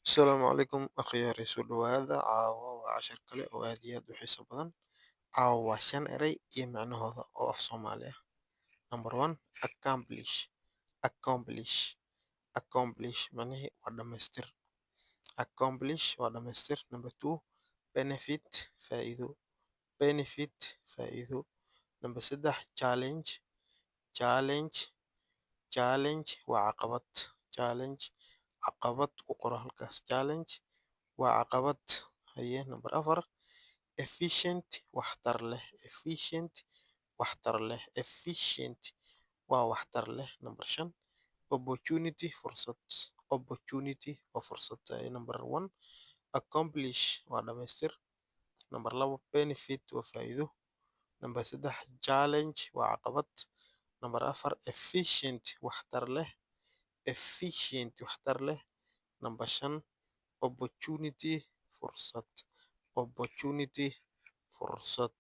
Asalaamu calaykum akhyaari, soo dhawaada. Caawa waa cashar kale oo aad iyo aad u xiiso badan. Caawa waa shan eray iyo macnahooda oo af Soomaali ah. Number one, accomplish. Accomplish, accomplish macnihii waa dhamaystir. Accomplish waa dhamaystir. Number two, benefit, faa'iido. Benefit, faa'iido. Number saddex, challenge. Challenge, challenge waa caqabad. Challenge, caqabad ku qoro halkaas. Challenge waa caqabad. Haye, number afar, efficient, waxtar leh. Efficient, waxtar leh. Efficient waa waxtar leh. Number shan, opportunity, fursad. Opportunity waa fursad. Haye, number one, accomplish waa dhamaystir. Number labo, benefit waa faa'iido. Number saddex, challenge waa caqabad. Number afar, efficient, waxtar leh. Efficient, waxtar leh. Number shan, opportunity, fursad. Opportunity, fursad.